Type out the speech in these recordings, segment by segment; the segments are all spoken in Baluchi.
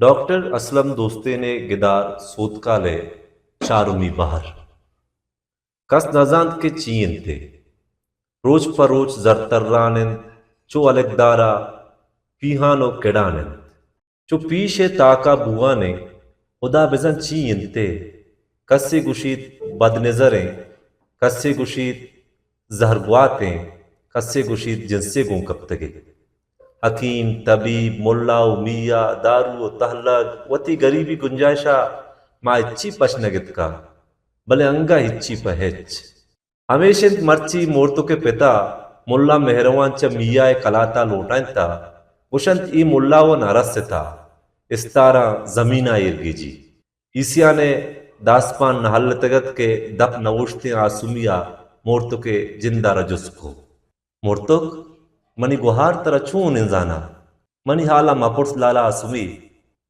ڈاکٹر اسلم دوستین ءِ گدار سوتکال ءِ چارمی بہر۔ کس نہ زانت کہ چی انت ءِ۔ روچ پہ روچ زرتران انت، چو الکدار ءَ پیہان ءُ کڑان انت۔ چو پیش ءِ تاک ءَ بوان انت، ہدا بزاں چی انت ءِ۔ کسے گوشیت بدنظر انت، کسے گوشیت زہرگوات انت، کسے گوشیت جنسے گون کپتگ ئے۔ حکیم، طبیب، ملا ءُ میا، دارو ءُ تہلگ، وتی گریبی گنجائش ءَ ما ہچی پش نہ گتکا، بلے انگہ ہچی پہ ہچ۔ ہمیش انت مرچی مورتک ءِ پتا ملا مہروان چہ میا ءِ کلات ءَ لوٹائینتا، گوشنت اے ملا وَ نہ رستا، استاراں زمین ءَ ایر گیجی۔ عیسیان ءِ داسپان نہ ہلتگ ات کہ دپ نہ اوشتیں آسمی ءَ مورتک ءِ جند ءَ را جست کو۔ مورتک، منی گوہار ترا چون انزانا؟ منی حال ءَ مپرس لالا آسمی۔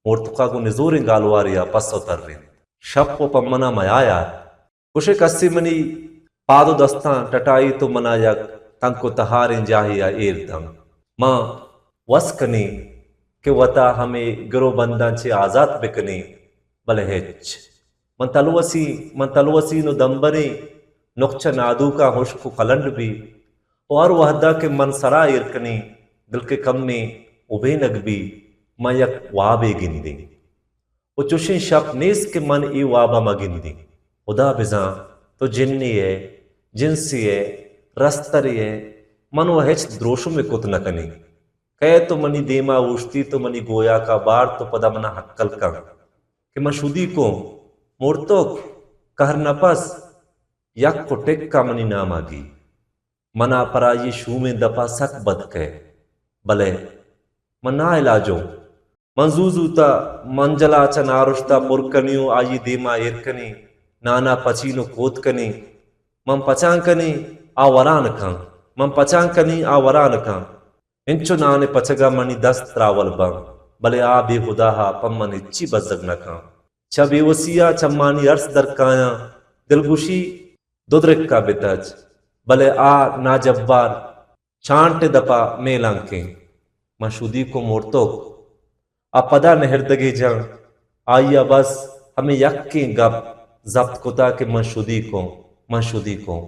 مورتک ءَ گوں نزوریں گالوارے ءَ پسو ترینت۔ شپ ءَ پہ من ءَ میایات۔ گوشے کسے منی پاد ءُ دستاں ٹٹائیت ءُ من ءَ یک تنک ءُ تہاریں جاہے ءَ ایر دنت۔ من وس کنیں کہ وتا ہمے گر ءُ بنداں چہ آزات بکنیں، بلے ہچ۔ من تلوسیں، من تلوسیں ءُ دمبریں، نقچہ نادوکاں ہشک ءُ کلنڈ بی۔ ءُ ہر وہدا کہ من سرا ایر کنیں، دل کہ کمیں ابینگ بی، من یک وابے گندیں۔ ءُ چوشیں شپ نیست کہ من اے واب ءَ مہ گندیں۔ ہدا بزاں تو جنے ئے، جنسے ئے، رسترے ئے، من وَ ہچ دروشمے کت نہ کنیں۔ کئے تو منی دیما اوشتیت ءُ منی گویاکا بارت ءُ پدا منا ہکل کن کہ من شدیکوں۔ مورتک، کہر نپس، یک ءُ ٹکا منی ناما گی۔ منا پر آئی شومیں دپا سک بد کئے، بلے من ناعلاجوں۔ من زو زوتا منجلا چہ نارشتا پر کنی ءُ آئی دیما ایر کنی، نانا پچین ءُ کوت کنی۔ من پچان کنی، آ وران کن۔ من پچان کنی، آ وران کن۔ انچو نان ءِ پچگ ءَ منی دست تراول باں، بلے آ بے ہدا ءَ پہ من ہچی بزگ نہ کن۔ چہ بے وسی ءَ چمانی ارس در کایاں، دلگوشی دو درکا بتچ، بلے آ ناجبار چانٹ ءِ دپا میلانکیں۔ من شدیکوں مورتک۔ آ پدا نہردگے جن، آئی ءَ بس ہمے یکیں گپ زپت کتا کہ من شدیکوں، من شدیکوں۔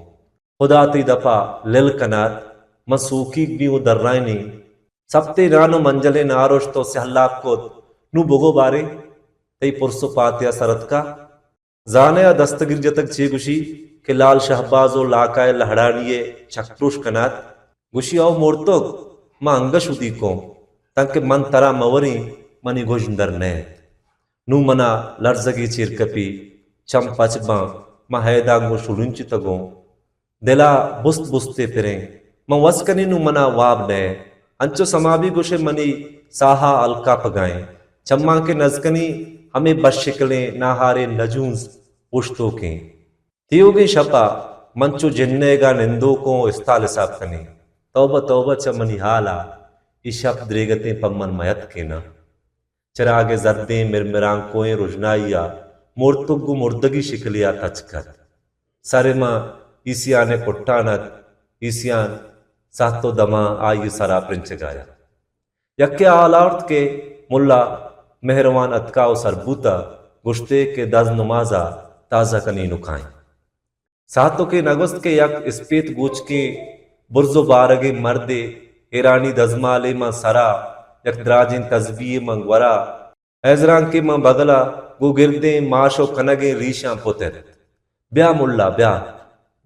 ہدا تئی دپا لل کنات، من سوکیگ بی ءُ درائینی۔ سپتے نان ءُ منجلیں نارشت ءُ سہلاپ کت، نوں بگو باریں، تئی پرس ءُ پاتیا سر اتکا؟ زانئے آ دستگیر جتگ چے گوشی کہ لال شہباز ءُ لاکائے لہڑانی ءِ چکٹوش کنات؟ گوشی، او مورتک، من انگہ شدیکوں، تانکہ من ترا مہ وریں، منی گژن در نئیت۔ نوں منا لرزگے چیر کپی، چم پچ باں، من ہیداں گوں شلونچتگوں۔ دل ءَ بست بستے پریں۔ من وس کنیں نوں منا واب نئے۔ انچو سما بی گوشے منی ساہ ءَ ہلکا پگائیں۔ چماں کہ نز کنی ہمے بشکلیں ناہاریں نجونز اوشتوکیں۔ تیوگیں شپ ءَ من چو جنیگا نندوکوں استال حساب کنیں۔ توبہ توبہ چہ منی حال ءَ، اے شپ دریگتیں پہ من میتکیں نہ۔ چراگ ءِ زردیں مرمرانکوئیں رژنائی ءَ مورتک گوں مردگی شکلے ءَ تچک ات۔ سر ءَ ماں ایسیان ءِ پٹان ات، ایسیان سہت ءُ دماں آئی ءِ سرا پرنچگ ءَ ات۔ یکے ءَ ہال آورت کہ ملا مہروان اتکا ءُ سر بوتا، گوشتے کہ دز نماز ءَ تازہ کنی نکائیں۔ ساہتکے نہ گوست کہ یک اسپیت گوچکیں برز ءُ بارگیں مردے ایرانی دزمالے ماں سرا، یک دراجیں تزبیے ماں گورا، ہیزرانکے ماں بگلا گوں گردیں ماش ءُ کنگیں ریشاں پت ات۔ بیا ملا، بیا۔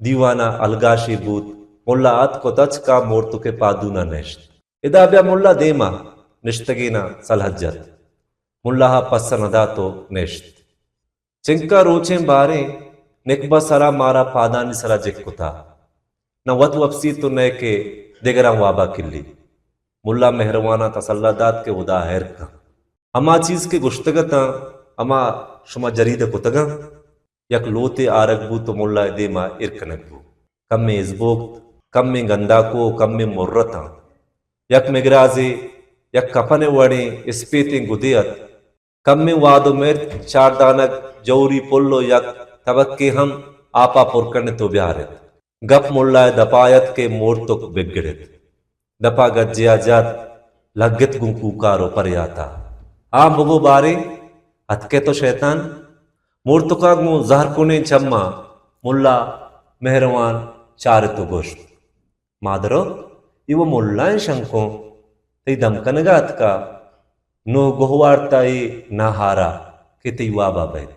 دیوان ءَ الگاشے بوت۔ ملا اتک ءُ تچک ءَ مورتک ءِ پادون ءَ نشت۔ ادا بیا ملا، دیم ءَ۔ نشتگیناں سلہت جت۔ ملا ءَ پسہ نہ دات ءُ نشت۔ چنکا روچیں باریں نکبہ سرا مارا پادانی سرا جک کتا۔ نہ وت وپسیت ءُ نئے کہ دگراں وابا کلیت۔ ملا مہرواناں تسلا دات کہ ہدا ہیر کن۔ ہما چیز کہ گوشتگ اتاں، ہما شما جرید کتگاں۔ یک لوتے آرگ بوت ءُ ملا ءِ دیما ایر کنگ بوت۔ کمیں ازبوکت، کمیں گنداکو ءُ کمیں مرتاں۔ یک مگرازے، یک کپن ءِ وڑیں اسپیتیں گدے ات۔ کمیں واد ءُ مرچ، چاردانگ، جوری پل ءُ یک تبکے ہم آپ ءَ پر کنت ءُ بیارت۔ گپ ملا ءِ دپ ءَ ات کہ مورتک بگڑت۔ دپ ءَ گجے ءَ جت، لگت گوں کوکار ءُ پریات ءَ۔ ہاں بگو باریں، اتکئے تو شیطان۔ مورتکا گوں زہرکنیں چماں ملا مہروان چارت و گوشت، مادرو، اے و ملائیں شنکوں، تئی دم کنگا اتکا، نوں گوہ وارتا اے ناہارا کہ تئی وابا بئیت۔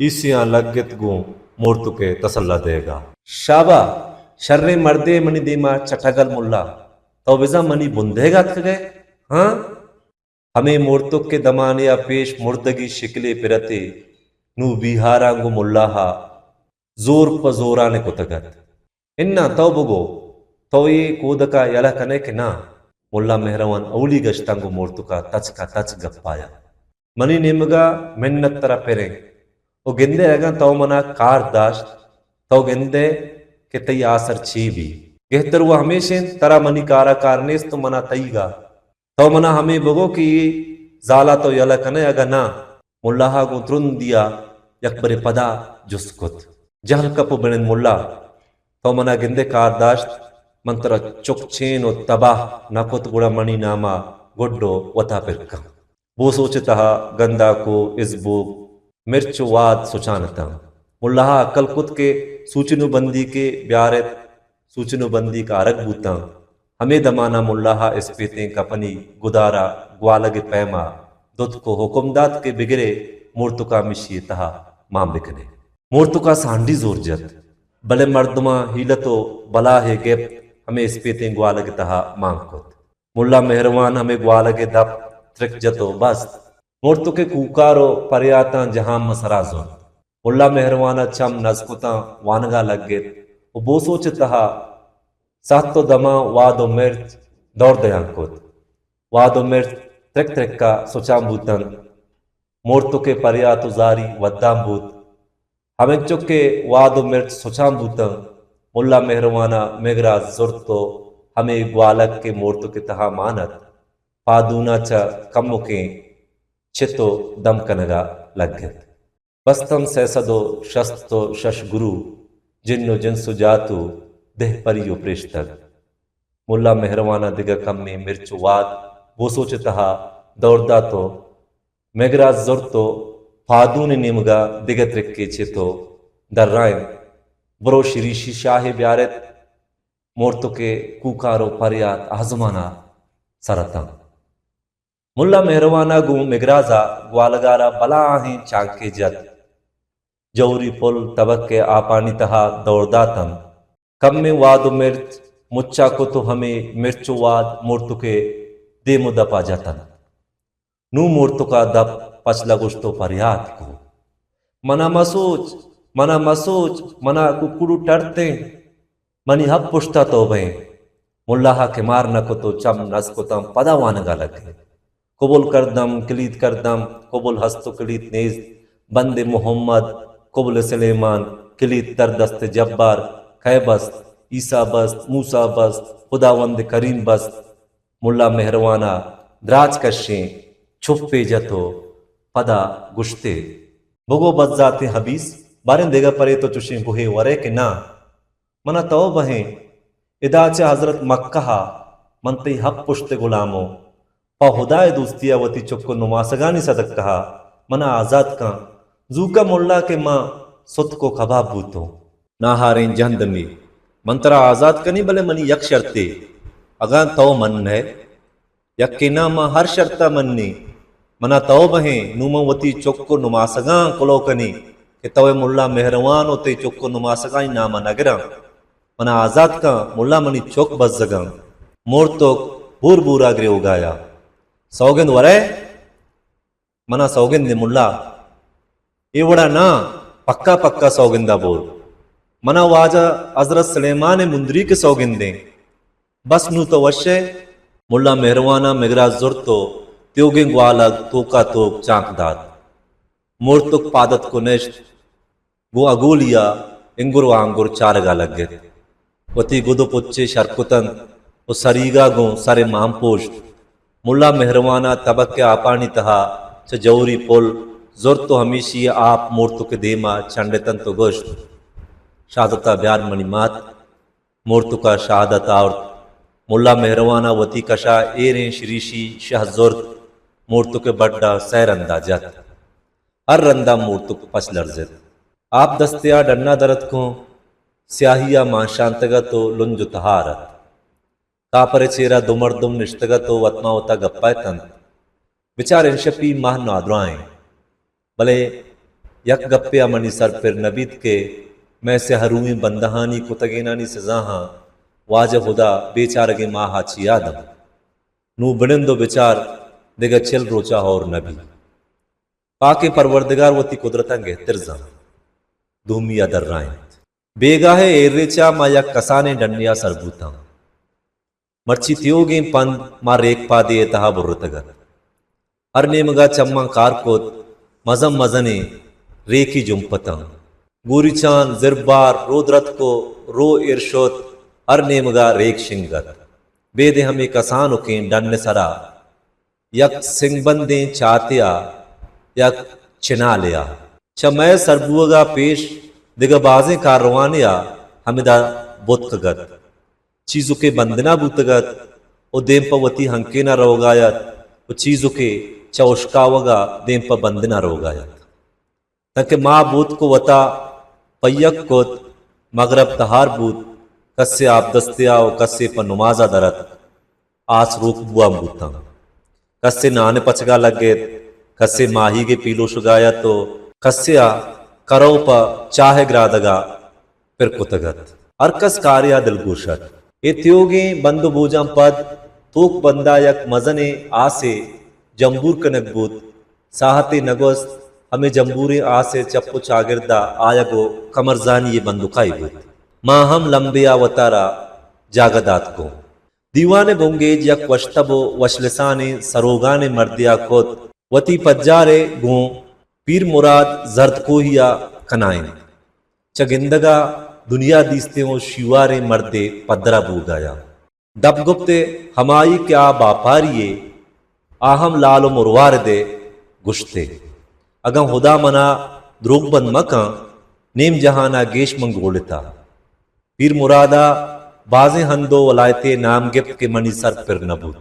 ایسیاں لگت گوں مورتکئے تسلا دئیگا۔ شابا، شریں مردے منی دیما چٹگل ملا، تو بزاں منی بندئیگا اتکگئے؟ ہاں؟ ہمے مورتک کہ دمانیا پیش مردگی شکلے پرتے، نوں بیہاراں گوں ملاہا زور پہ زورانے کتگ ات۔ اناں تو بگو، تو اے کودکا یلہ کنئے کہ ناں؟ ملا مہروان اولی گشتاں گوں مورتکا تچکا تچک گپایا۔ منی نیمگا منت ترا پریں۔ و گندئے اگاں تو منا کار داشت، تو گندئے کہ تئی آسر چے بی؟ گہتر و ہمیش انت ترا منی کارا کار نیست و منا تئیگا۔ تو منا ہمے بگو کہ اے زالا تو یلہ کنئے اگاں ناں؟ ملاہا گوں ترندیا یکبرے پدا جست کت۔ جہل کپ و بنند ملا، تو منا گندئے کار داشت، من ترا چک چین و تباہ نہ کت گڑا منی ناما گڈ و وتا پر کن۔ بوسوچ ء تہا گنداکو، ازبوگ، مرچ و واد سچان اتاں۔ ملاہا اکل کت کہ سوچن و بندیکے بیارت، سوچن و بندیک آرگ بوتاں۔ ہمے دمانا ملاہا اسپیتیں کپنی گدارا گوالگ ء پیما دتک و حکم دات کہ بگرے مورتکا مشی ء تہا مان بکنے۔ مورتکا سانڈی زور جت، بلے مردماں ہیلت و بلاہے گپت، ہمے اسپیتیں گوالگ ء تہا مان کت۔ ملا مہروان ہمے گوالگ ء دپ ترک جت و بست۔ مورتک ء کوکار و پریاتاں جہان ماں سرا زرت۔ ملا مہروان ء چم نز کتاں وانگا لگت و بوسوچ ء تہا سہت و دماں واد و مرچ دور دیان کت۔ واد و مرچ ترک ترکا سچان بوتنت۔ مورتک ء پریات و زاری ودان بوت۔ ہمینچک کہ واد و مرچ سچان بوتنت، ملا مہروان ء مگراز زرت و ہمے گوالگ کہ مورتک ء تہا مان ات، پادونا چہ کمکیں چت و دم کنگا لگت۔ بستنت سئے سد و شست و شش گرو، جن و جنس و جاتو، دہپری و پریشتگ۔ ملا مہروان ء دگہ کمیں مرچ و واد بوسوچ ء تہا دور دات و مگراز زرت و پادون ء نیمگا دگہ ترکے چت و درائینت، برو شریشی شاہے بیارت۔ مورتک ء کوکار و پریات آزمانا سر اتاں۔ ملا مہروان ء گوں مگرازا گوالگارا بلاہیں چانکے جت۔ جوری پل تبک ء آپانی تہا دور داتنت۔ کمیں واد و مرچ مچا کت و ہمے مرچ و واد مورتک ء دیم و دپا جتنت۔ نوں مورتکا دپ پچ لگوشت و پریات کو، منا مسوچ، منا مسوچ، منا ککڑو ٹرتیں، منی ہپ پشتا توبہ ایں۔ ملاہا کمار نہ کت و چم نز کتاں، پدا وانگا لگت۔ کبل کردم، کلید کردم، کبل ہست و کلید نیست، بند محمد، کبل سلیمان، کلید در دست جبار، کئے بست؟ عیسی بست، موسی بست، خداوند کریم بست۔ ملا مہروانا دراج کشیں چپے جت و پدا گوشتے، بگو بزاتیں حبیث، باریں دگہ پرے تو چشیں گوہے ورے کہ ناں؟ منا توبہ ایں، ادا چہ حضرت مکہ ء من تئی ہپ پشت ء گلاموں، پہ ہدائے دوستی ء وتی چک و نماسگانی صدقہ ء منا آزات کن، زوکا ملا کہ ما ستک و کباب بوتوں۔ ناہاریں جہندمی، من ترا آزات کنی، بلے منی یک شرطے، اگاں تو من نئے، یکے ناں، ما ہر شرطا منی۔ منا توبہ ایں، نوں من وتی چک و نماسگاں کلو کنی کہ توئے ملا مہروان و تئی چک و نماسگانی ناما نگراں۔ منا آزات کن، ملا منی چک بزگاں۔ مورتک بور بورا گریوگایا۔ سوگند ورئے؟ منا سوگند دے ملا۔ اے وڑا ناں، پکا پکا سوگندا بور۔ منا واجہ حضرت سلیمان مندری کے سوگند دیں۔ بس نوں تو وش ئے؟ ملا مہرواناں مگراز زرت و تیوگیں گوالگ توکا توک چانک دات۔ مورتک پادت کو نشت، گوں اگولیا انگر و آنگر چارگا لگت۔ وتی گد و پچے شر کتنت و سریگا گوں سر مانپوشت۔ ملا مہروانا تبک آپانی تہا چہ جوری پل زرت و ہمیشی آپ مورتک دیما چنڈتنت و گوشت، شہادتا بیار منی مات۔ مورتکا شہادت آورت۔ ملا مہروانا وتی کشا ایریں شریشی شہ زرت۔ مورتک ءِ بڈ ءَ سئے رندا جت۔ ہر رندا مورتک پچ لرزت۔ آپ دستے ءَ ڈن ءَ در اتکوں، سیاہی ءَ مانشانتگ ات ءُ لنج ءُ تہار ات۔ کاپر ءِ چیرا دو مردم نشتگ ات ءُ وت ماں وتا گپ ءَ اتنت۔ بچار، انشپی ماہ نادراہ ایں، بلے یک گپے ءَ منی سر پر نہ بیت کہ مئے سیاہ روئیں بندہانی کتگینانی سزاہاں واجہ ہدا بیچارگیں ماہ ءَ چیا دنت۔ نوں بنند ءُ بچار، دگہ چل روچ ءَ ہور نہ بیت۔ پاکیں پروردگار وتی قدرتاں گہتر زانت۔ دومی ءَ درائینت۔ بیگاہ ءِ ایر ریچ ءَ ما یک کسانیں ڈنے ءَ سر بوتاں۔ مرچی تیوگیں پند ما ریک پادے ءِ تہا برتگ ات۔ ہر نیمگ ءَ چماں کار کت، مزن مزنیں ریکی جمپتاں۔ گوریچان، زربار، رودرتک ءُ رو ایر شت، ہر نیمگ ءَ ریک شنگ ات۔ بیدے ہمے کسانکیں ڈن ءِ سرا یک سنگبندیں چاتے ءَ یک چنالے ءَ۔ چہ مئے سربوہگ ءَ پیش دگہ بازیں کاروانے ءَ ہمدا بوتکگ ات۔ چیزکے بندن ءَ بوتگ ات ءُ دیم پہ وتی ہنکین ءَ روگ ءَ ات ءُ چیزکے چہ اشکاوگ ءَ دیم پہ بندن ءَ روگ ءَ ات۔ تنکہ ما بوتک ءُ وتا پہک کت، مگرب تہار بوت، کسے آبدستے ءَ ءُ کسے پہ نماز ءَ در اتک۔ آس روک بوان بوتاں۔ کسے نان ءِ پچگ ءَ لگ ات، کسے ماہیگ ءِ پیلوشگ ءَ ات ءُ کسے ءَ کرو پہ چاہ ءِ گرادگ ءَ پر کتگ ات۔ ہر کس کارے ءَ دلگوش ات۔ اے تیوگیں بند ءُ بوجاں پد توک بند ءَ یک مزنیں آسے جمبور کنگ بوت۔ ساہتے نہ گوست، ہمے جمبوریں آس ءِ چپ ءُ چاگرد ءَ آیگ ءُ کمرزانی ءِ بندوکائی بوت۔ ما ہم لمبے ءَ وتارا جاگہ دات گوں۔ دیوان ءِ بنگیج یک وشتب ءُ وشلسانیں سروگانیں مردے ءَ کت۔ وتی پجار ءَ گوں پیر مراد زردکوہی ءَ کنائینت۔ چہ گندگ ءَ دنیا دیستیں ءُ شیواریں مردے پدر ءَ بوگ ءَ ات۔ دپ گپت ئے ہمائی کہ آ باپاری یے، آ ہم لال ءُ مرواردے گوشت ئے۔ اگاں ہدا منا دروگ بند مہ کن، نیم جہان ءَ گیش من گولتہ۔ پیر مراد ءَ بازیں ہند ءُ ولایتے نام گپت کہ منی سر پر نہ بوت۔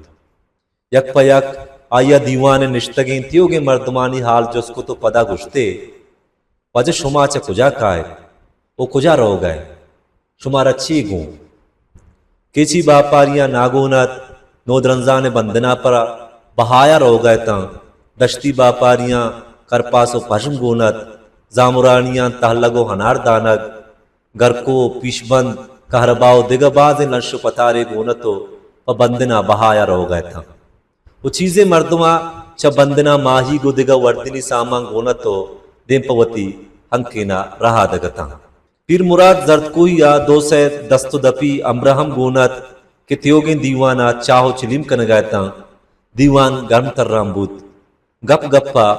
یک پہ یک آئی ءَ دیوان ءَ نشتگیں تیوگیں مردمانی حال جست کت ءُ پدا گوشت ئے، واجہ، شما چہ کجا کائیت ءُ کجا روگ ءَ ات؟ شمارا چے گون؟ کیچی باپاریاں ناگون ات، نودرنزان ءِ بندن ءَ پر بہایا روگ ءَ اتاں، دشتی باپاریاں کرپاس ءُ پژم گون ات، زامرانیاں تہلگ ءُ ہنار دانگ، گرکو، پیشبند، کہربا ءُ دگہ بازیں لنش ءُ پتارے گون ات ءُ پہ بندن ءَ بہایا روگ ءَ اتاں۔ ءُ چیزے مردماں چہ بندن ءَ ماہیگ ءُ دگہ وردنی سامان گون ات ءُ دیم پہ وتی ہنکین ءَ رہادگ اتاں۔ پیر مراد زردکوہی ءَ دو سئے دست ءُ دپی امبرہ ہم گون ات کہ تیوگیں دیوان ءَ چاہ ءُ چلیم کنگ ءَ اتاں۔ دیوان گرم تران بوت۔ گپ گپ ءَ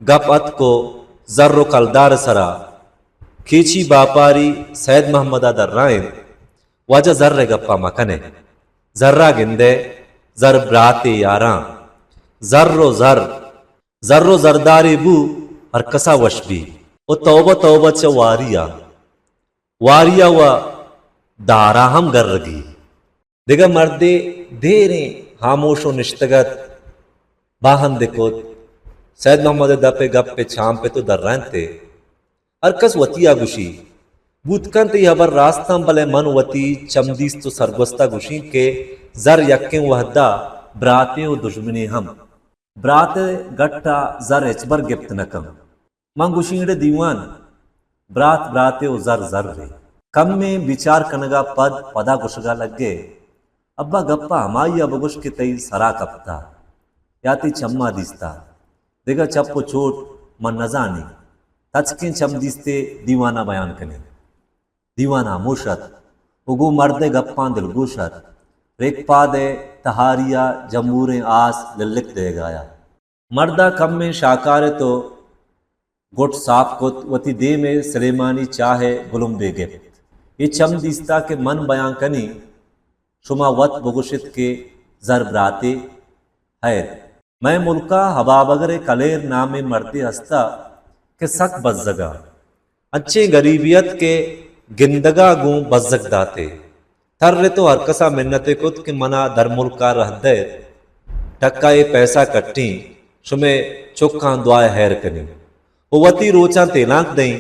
گپ اتک ءُ زر ءُ کلدار ءِ سرا کیچی باپاری سید محمد ءَ درائینت، واجہ، زر ءِ گپ ءَ مہ کن ئے۔ زر ءَ گند ئے، زر براتے یاراں۔ زر ءُ زر، زر ءُ زردارے بو، ہر کس ءَ وش بی۔ ءُ توبہ توبہ چہ واری ءَ، واری ءَ و دار ءَ ہم گرگی۔ دگہ مردے دیریں ہاموش ءُ نشتگ ات، باہند کت۔ سید محمد ءِ دپ ءَ گپ ءَ چامپت ءُ درائینت ئے۔ ہر کس وتی ءَ گوشی۔ بوت کنت اے ہبر راست انت، بلے من وتی چمدیست ءُ سرگوست ءَ گوشیں کہ زر یکیں وہد ءَ براتے ءُ دژمنے ہم۔ برات ءِ گٹ ءَ زر ہچبر گپت نہ کنت۔ من گوشیں، اڑے دیوان، برات براتے ءُ زر زرے۔ کمیں بچار کنگ ءَ پد پدا گوشگ ءَ لگ ئے، ابا، گپ ءَ ہمائی ءَ بگوش کہ تئی سر ءَ کپتہ یا تئی چم ءَ دیستہ۔ دگہ چپ ءُ چوٹ من نزانیں۔ تچکیں چمدیستے دیوان ءَ بیان کنیں۔ دیوان ہاموش ات ءُ گوں مرد ءِ گپاں دلگوش ات۔ ریکپاد ءِ تہاری ءَ جمبوریں آس للک دئیگ ءَ ات۔ مرد ءَ کمیں شاکار ات ءُ گٹ ساپ کت، وتی دیم ءَ سلیمانی چاہ ءِ گلمبے گپت۔ اے چم دیستا کہ من بیان کنیں، شما وت بگوش ات کہ زر براتے۔ ہیر، مئے ملک ءَ ہبابگر ءِ کلیر نامیں مردے ہست ات کہ سک بزگ ات۔ انچیں گریبے ات کہ گندگ ءَ گوں بزگ دات ئے۔ تر ات ءُ ہرکس ءَ منت ئے کت کہ من ءَ درملک ءَ رہ دئیت، ٹک ءَ اے پیسہ کٹیں، شمئے چکاں دعائے ہیر کنیں و وتی روچاں تیلانک دئیں۔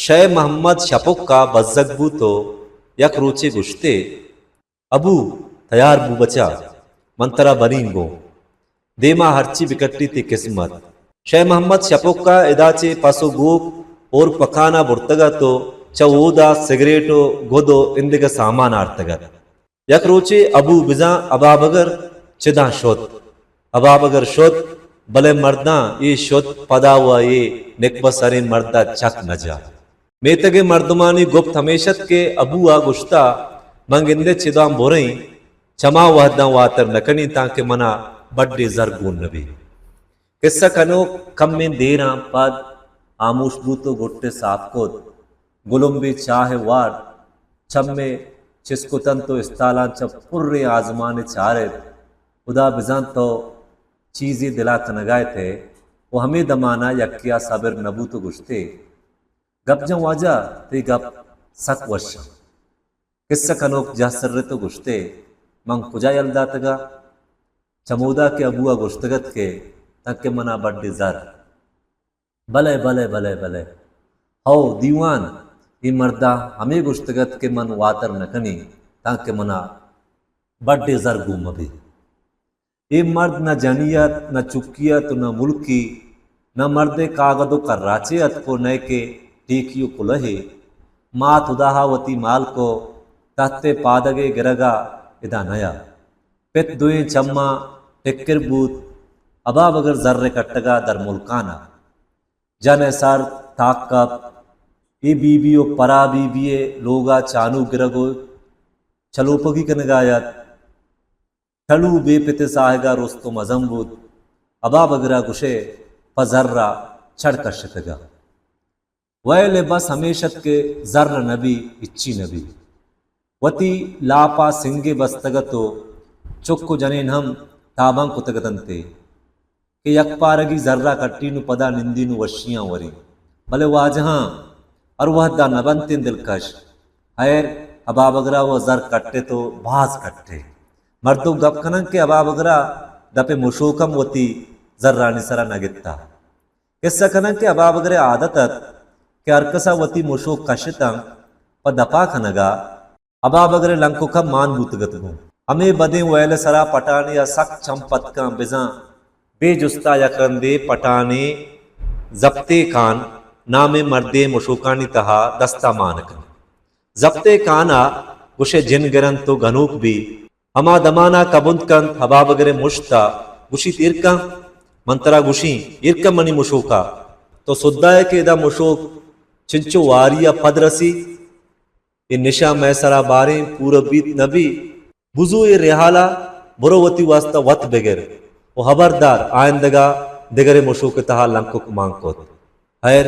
شے محمد شپک ءَ بزگ بوت و یک روچے گوشتے، ابو، تیار بو بچا، من ترا بریں گوں۔ دیما ہرچی بکٹی تئی قسمت۔ شے محمد شپک ءَ ادا چہ پس و گوک اور پکان ءَ برتگ ات و چہ اودا سگریٹ و گد و ایندگہ سامان آرتگ ات۔ یک روچے ابو بزاں ابابگر چداں شت۔ ابابگر شت، بلے مرداں اے شت پدا و اے نکبہ سریں مرد ءَ چک نہ جت۔ میتگ ءِ مردمانی گپت ہمیش ات کہ ابو ءَ گوشتہ، من گندے چداں بریں، چما وہداں واتر نہ کنیں تانکہ منا بڈے زر گون نہ بی۔ قصہ کنوک کمیں دیراں پد ہاموش بوت و گٹ ءَ ساپ کت۔ گلمبے چاہ ءَ وارت، چم ءَ چست کتنت و استالاں چہ پریں آزمان ءَ چارت۔ ہدا بزانت تو چیزے دل ءَ کنگ ءَ ات ئے و ہمے دمان ءَ یکے ءَ صبر نہ بوت و گوشتے، گپ جن واجہ، تئی گپ سک وش انت۔ قصہ کنوک جہ سرت و گوشتے، من کجا یل داتگ ءَ؟ چمودا کہ ابو ءَ گوشتگ ات کہ تنکہ منا بڈے زر۔ بلے، بلے، بلے، بلے۔ ہو دیوان، اے مرد ءَ ہمے گوشتگ ات کہ من واتر نہ کنیں تانکہ منا بڈے زر گون مہ بی۔ اے مرد نہ جنی ات، نہ چکی ات و نہ ملکی، نہ مردے کاگد و کراچے اتک و نئے کہ ٹیکی و کلہے۔ مات ہداہا وتی مالک و تحت ءِ پادگ ءِ گرگ ءَ ادا نیا۔ پت دوئیں چماں ٹکر بوت، ابابگر زر ءِ کٹگ ءَ درملکان ات۔ جن ءِ سر تاک کپت، اے بی بی و پرا بی بی ءِ لوگ ءَ چانو گرگ و چلوپگی کنگ ءَ ات۔ ٹلو بے پت ءِ ساہگ ءَ رست و مزن بوت۔ ابابگر ءَ گوشئے پہ زر ءَ چڑ کشتگ ءَ۔ ویل ءِ بس ہمیش ات کہ زر نہ بی، ہچی نہ بی۔ وتی لاپ ءَ سنگے بستگ ات و چک و جنین ہم تابان کتگ اتنت ئے کہ یک پارگی زر ءَ کٹین و پدا نندین و وشیاں ورین۔ بلے واجہاں ہر وہد ءَ نہ بنتیں دلکش۔ ہیر، ابابگر ءَ و زر کٹت و باز کٹت۔ مردم گپ کنن کہ ابابگر ءَ دپ ءِ مشوک ہم وتی زرانی سرا نہ گپتا۔ قصہ کنن کہ ابابگر ءِ عادت ات کہ ہر کس ءَ وتی مشوک کشتاں پہ دپا کنگ ءَ۔ ابابگر ءِ لنکک ہم مان بوتگ ات گوں۔ ہمے بدیں ویل ءِ سرا پٹانے ءَ سک چم پتکاں بزاں بے جستا یک رندے پٹانے زپتے کان نامیں مردے مشوکانی تہا دستا مان کنت۔ زپتے کان ءَ گوشئے جن گرنت و گنوک بی۔ ہما دمان ءَ کبند کنت، ہبابگر ءِ مشت ءَ گوشیت، ایر کن، من ترا گوشیں، ایر کن منی مشوک ءَ۔ تو سدائے کہ ادا مشوک چنچو واری ءَ پد رسی، اے نشہ مئے سرا باریں پورا بیت نہ بی۔ بزو اے رہال ءَ برو وتی واستا وت بگر و ہبردار آئندگا دگرے مشوک ءِ تہا لنکک مان کت۔ ہیر،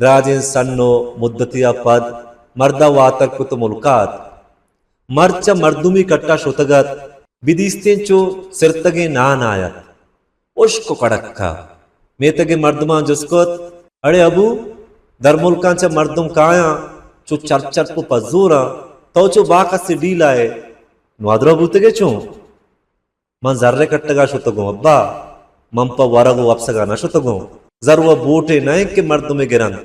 دراجیں سن و مدتے ءَ پد مرد ءَ واتر کت و ملکا ات۔ مرد چہ مردمی کٹا شتگ ات، بدیستیں چو سرتگیں نان آیت۔ ہشک و کڑک ءَ۔ میتگ ءِ مردماں جست کت، اڑے ابو، درملکاں چہ مردم کایاں چو چرپ چرپ و پزوراں، تو چو باکسے ڈیلا ئے، نوادرا بوتگ ئے چون؟ من زر ءِ کٹگ ءَ شتگوں ابا، من پہ ورگ و وپسگ ءَ نہ شتگوں۔ زر و بوٹے نہ انت کہ مردمے گرنت۔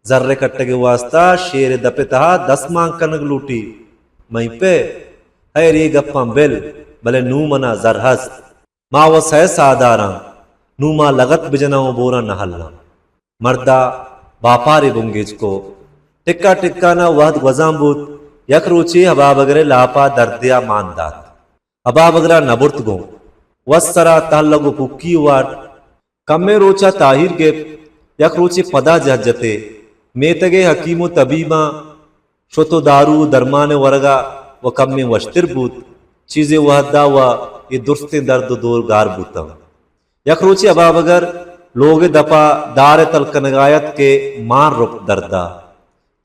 زر ءِ کٹگ ءِ واستا شیر ءِ دپ ءِ تہا دست مان کنگ لوٹی۔ مئیں پہ، ہیر اے گپاں بل، بلے نوں منا زر ہست۔ ما و سئے ساہداراں، نوں ما لگت بجناں و بوراں نہ ہلاں۔ مردا باپارے بنگیج کو۔ ٹکا ٹکانا وہد گوزان بوت۔ یک روچے ہبابگر ءِ لاپا دردیا مان دات۔ ہبابگرا نہ برت گوں۔ وت سرا تہلگ و پکی وارت۔ کمیں روچا تاہیر گپت۔ یک روچے پدا جہد جتے۔ میتگ ءِ حکیم و طبیباں شت و دارو و درمان ءِ ورگا و کمیں وشتر بوت۔ چیزے وہدا و اے درستیں درد و دور گار بوتاں۔ یک روچے ہبابگر لوگ ءِ دپا دار ءِ تل کنگا ات کہ مان رپت دردا۔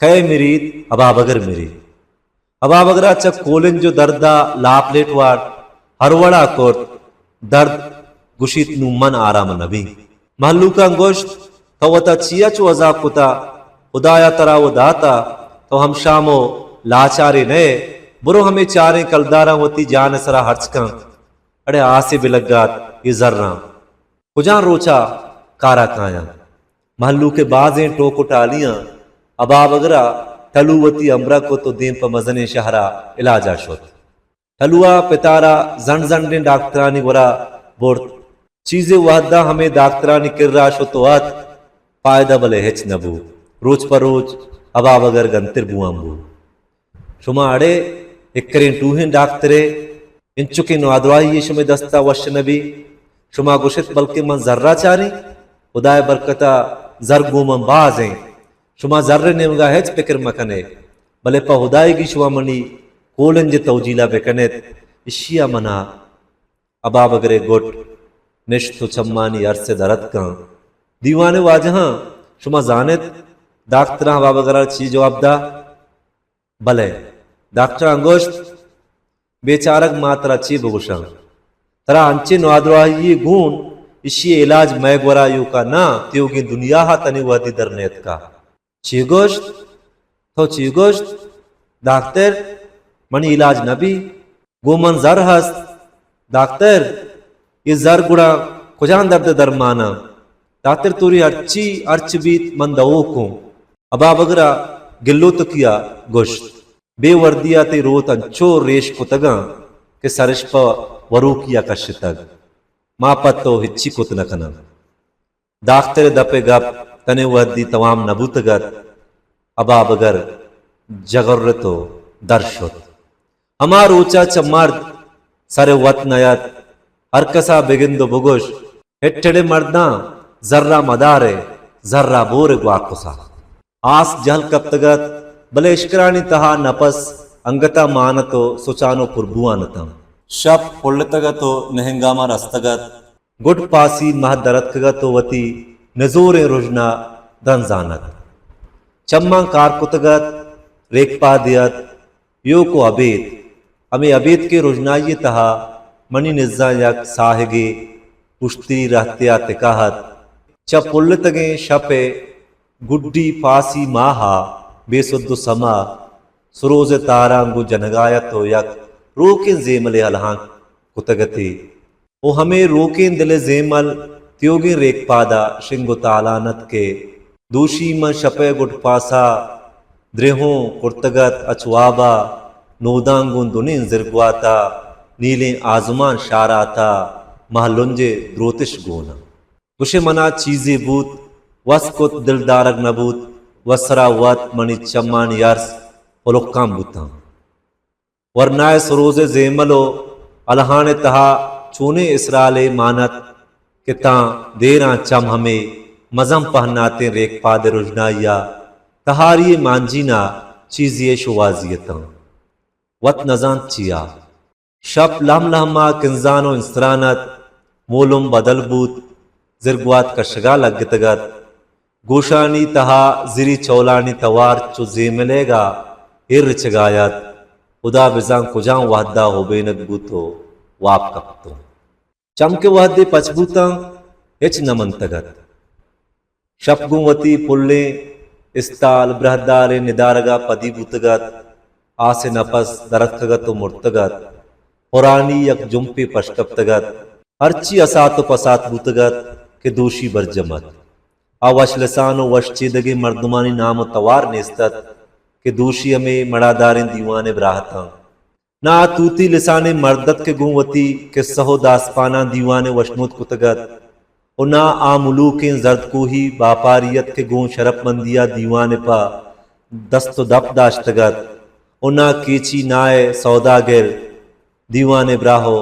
کئے مریت؟ ہبابگر مریت۔ ہبابگرا چہ کولنج و دردا لاپ لیٹ وارت، ہر وڑا کرت، درد گوشیت نوں من آرام نہ بیں۔ مہلوکاں گوشت، تو وتا چیا چو عذاب کتا؟ ہدایا ترا و داتا، تو ہمشام و لاچارے نئے، برو ہمے چاریں کلداراں وتی جان ءِ سرا ہرچ کن۔ اڑے آسے بہ لگات اے زراں۔ کجام روچا کارا کایاں؟ مہلوک ء بازیں ٹوک و ٹالیاں ابابگر ء ٹلو وتی ہمراہ کت و دیم پہ مزنیں شہرا علاجا شت۔ ٹلو ء پتارا زنڈ زنڈیں ڈاکترانی گورا برت۔ چیزے وہدا ہمے ڈاکترانی کرا شت و اتک، پائدہ بلے ہچ نہ بو۔ روچ پہ روچ ابابگر گنتر بوان بو۔ شما اڑے اکریں ٹوہیں ڈاکترے، انچکیں نادراہی شمے دستا وش نہ بی۔ شما گوشت بلکیں من زرا چاریں، خدائے برکتا زر گوں من بازیں۔ شما زر نیمگا ہچ پکر مکنے، بلے پہ خدائیگی شما منی کولنج توجیلا بکنیت۔ اشیا منا ابابگرے گٹ نشت و چمانی ارس درتکاں۔ دیوان واجہاں، شما زانت ڈاکتراں ابابگرا چی جواب دا؟ بلے ڈاکٹراں گوشت، بیچارگ ما ترا چے بگوشاں؟ ترا انچیں نادراہی گون اشی علاج مئے گورا ایوکا ناں، تیوگیں دنیا ہا تنی وہدی در نیتکا۔ چے گوشت؟ تو چے گوشت؟ ڈاکتر، منی علاج نہ بی؟ گوں من زر ہست۔ ڈاکتر، اے زر گڑا کجام درد درماناں؟ ڈاکتر، توری ہرچی ہرچ بیت من دئوکوں۔ ابابگرا گلوتکیا گوشت، بے وردیا تئی روت انچو ریش کتگاں کہ سرش پہ وروکیا کشتگ۔ ما پہ تو ہچی کت نہ کناں۔ داختر ء دپ ء گپ تنے وہدی توام نہ بوتگ ات، ابابگر جگرت و در شت۔ ہما روچا چہ مرد سر ء وت نیت۔ ہر کسا بگند و بگوش، ہٹڑے مرداں زرا مدارے، زرا بور گواکسا۔ آس جہل کپتگ ات، بلے اشکرانی تہا نپس انگتا مان ات و سچان و پربوان اتاں۔ شپ پلتگ ات و نہنگاما رستگ ات۔ گڈ پاسی مہ درتکگ ات و وتی نزوریں رژنا درنزان ات۔ چماں کار کتگ ات، ریکپادے ات، ایوک و ابید۔ ہمے ابیتکیں رژنائی ء تہا منی نزاں یک ساہگے پشتری رہتیا تکا ات۔ چہ پلتگیں شپ ء گڈی پاسی ماہ ء بے سد و سما سروز ء تاراں گوں جنگا ات و یک روکیں زیملے الہانک کتگ اتی۔ و ہمے روکیں دل ء زیمل تیوگیں ریکپاد ء شنگ و تالان ات کہ دوشی من شپ ء گڈ پاسا درہوں کرتگ ات، اچ واب ء نوداں گوں دنیں زرگوات ء نیلیں آزمان شارات ء مہلنج ء دروتش گون ء۔ گوشے منا چیزے بوت، وس کت دل دارگ نہ بوت، و سرا وت منی چمانی ارس پلکاں بوتاں۔ ورنائے سروز ء زیمل و الہان ء تہا چونیں اسرالے مان ات کہ تاں دیراں چم ہمے مزن پہناتیں ریکپاد ء رژنائی ء تہاری ء مانجینا چیزے ء شوہازی اتاں۔ وت نزانت چیا۔ شپ لہم لہما کنزان و انسران ات، مولم بدل بوت، زرگوات کشگا لگتگ ات۔ گوشانی تہا زری چولانی توار چو زیملیگا ایر رچگا ات۔ ہدا بزان کجام وہدا ہوبینگ بوت و واب کپتوں۔ چم کہ وہدے پچ بوتاں، ہچ نہ منتگ ات۔ شپ گوں وتی پلیں استال براہداریں ندارگا پدی بوتگ ات۔ آس ء نپس درتکگ ات و مرتگ ات۔ ہرانی یک جمپے پش کپتگ ات۔ ہرچی اسات و پسات بوتگ ات کہ دوشی برجم ات۔ آ وش لسان و وش چیدگیں مردمانی نام و توار نیست ات کہ دوشی ہمے مڑاداریں دیوان ء براہ اتاں۔ نہ آ توتی لسانیں مرد ات کہ گوں وتی کسہ و داسپاناں دیوان ء وشنود کتگ ات و نہ آ ملوکیں زردکوہی باپاری ات کہ گوں شرپمندیا دیوان ء پہ دست و دپ داشتگ ات و نہ کیچی نائے سوداگر دیوان ء براہ و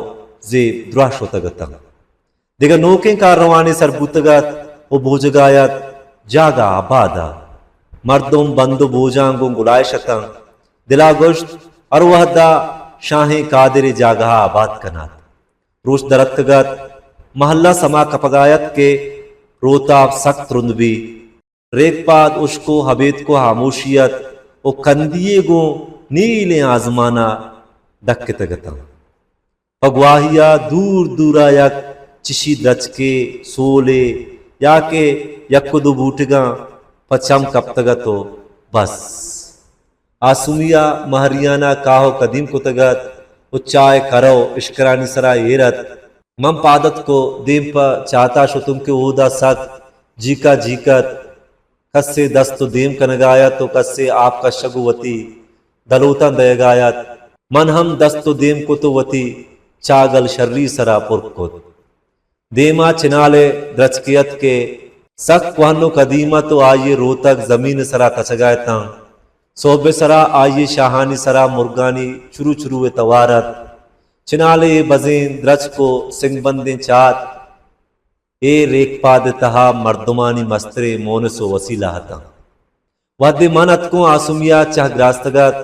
زیب دراہ شتگ اتاں۔ دگہ نوکیں کارروانے سر بوتگ ات و بوجگا ات، جاگہ آباد ات۔ مردم بند و بوجاں گوں گلائش اتاں۔ دلا گوشت، ہر وہدا شاہیں قادرے جاگہا آباد کنات۔ روچ درتکگ ات، مہلا سما کپگا ات کہ روتاپ سک ترند بی۔ ریکپاد ہشک و ابیتک و ہاموشی ات و کندی یے گوں نیلیں آزمانا ڈکتگ اتاں۔ پہ گواہیا دور دورا یک چشی درچکے، سولے یا کہ یک و دو بوٹگاں پہ چم کپتگ ات و بس۔ آسومیا مہریانا کاہ و قدیم کتگ ات و چاہ ء کرو اشکرانی سرا ایر ات۔ من پاد اتک و دیم پہ چاتا شتوں کہ اودا سک جیکا جیک ات۔ کسے دست و دیم کنگا ات و کسے آپ کشگ و وتی دلوتاں دئیگا ات۔ من ہم دست و دیم کت و وتی چاگل شری سرا پر کت۔ دیما چنالے درچکے ات کہ سک کوہن و قدیم ات و آئی روتگ زمین سرا تچگا اتاں۔ سہب سرا آئی شاہانی سرا مرگانی چرو چرو توار ات۔ چنالے اے بزیں درچک و سنگبندیں چات اے ریکپاد تہا مردمانی مستریں مونس و وسیلہ اتاں۔ وہدے من اتکوں آسمی ء چہ گراستگ ات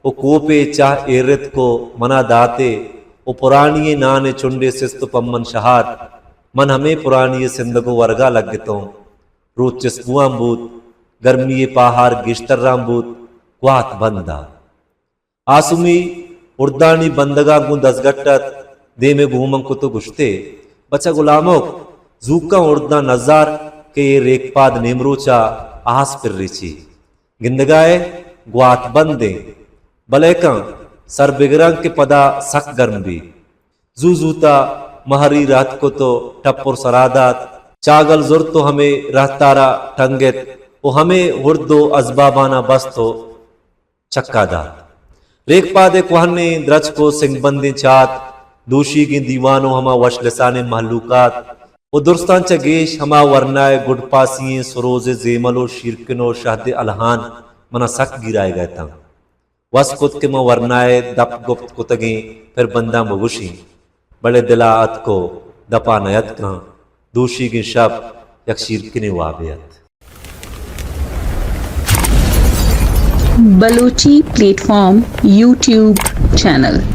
و کوپے چہ ایر اتک و منا داتے و پرانی نان ء چنڈے سست و پمن شہات۔ من ہمے پرانی سندگ و ورگا لگتوں۔ روچ چسپوان بوت، گرمی پاہار گیشتران بوت، گوات بند ات۔ آسمی اردانی بندگا گوں دزگٹ ات، دیمے گومن کت و گوشتے، بچہ گلامک، زوکاں ارداں نزار کہ اے ریکپاد نیمروچا آس پر ریچی۔ گندگائے گوات بندیں، بلے کن سر بگران کہ پدا سک گرم بی۔ زو زوتا مہری رہت کت و ٹپر سرا دات۔ چاگل زرت و ہمے رہتارا ٹنگت و ہمے ورد و ازبابانا بست و چکا دات۔ ریکپاد ء کوہنیں درچک و سنگبندیں چات، دوشیگیں دیوان و ہما وش لسانیں مہلوکات و درستاں چہ گیش ہما ورنا ء گڈ پاسی ئیں سروز ء زیمل و شیرکن و شہد ء الہان منا سک گیرائیگا اتاں۔ وس کت کہ من ورنا ء دپ گپت کتگیں پربنداں بگوشیں، بلے دلا اتک و دپا نیاتکاں۔ دوشیگیں شپ یک شیرکنیں وابے ات۔ Balochi platform YouTube channel.